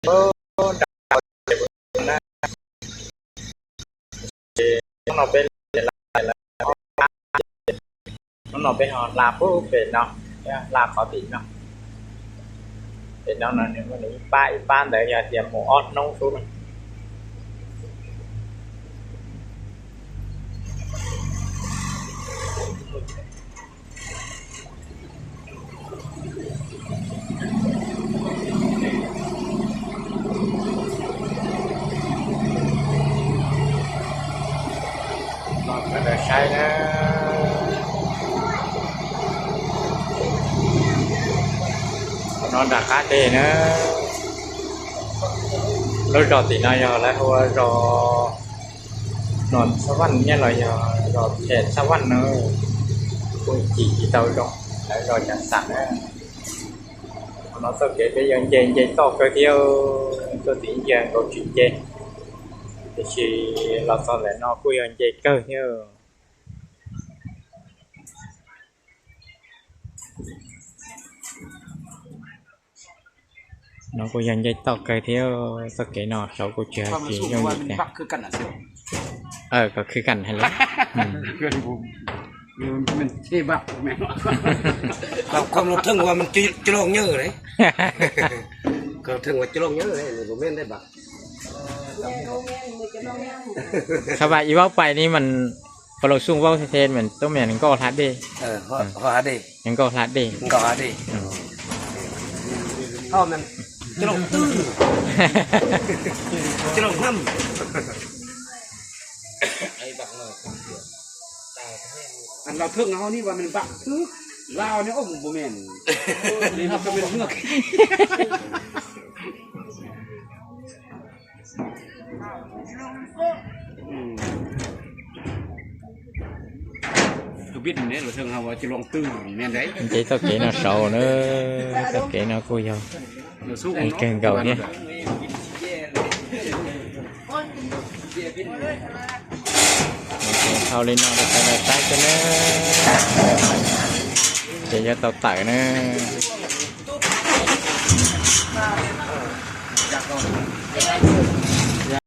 Hnub no peb, hnub no peb ho hla puag pem no, hla qhov tim no. Pem no no nws muaj ib pab ib pab ntawd yog tias mus ob hnub xwb no. Sawv daws saib na, qhov no nram qab deg na. Lub zos tim no yog lawv hu ua zos Nom Xab Vaj nyob los yog zos Them Xab Vaj na, kuj cim tsis tau zoo, lawv zos Cam Xam na. Qhov no txoj kev peb yuav nce, nce toj kawg thiab, tuaj tim ntsia nkaus tsis nce, tiam sis los txog ntawm no kuj yog nce kawg thiab. No kuj yog nce toj kawg thiab, txoj kev no saud kuj tsis hais tsis yooj yim tiag. Kom khwv kam hais lawm. Kom, kom los theej ua cloj nyab, kom los theej ua cloj nyab, nws kuj me ntej npam. Xav vas ib vaub pais ni mas, pas laus xub vaub thiab mas tub me nkauj hla dej, nkauj hla dej. Los theej ho ni vas me npam xwb, Lao ni ub mus puas me, ni ho tau me hwj. Nce txoj kev no saud na, txoj kev no kuj yog kawg nkaus thiab. Dhau li no rau sawv daws saib xwb na, ces yuav tau tawm na.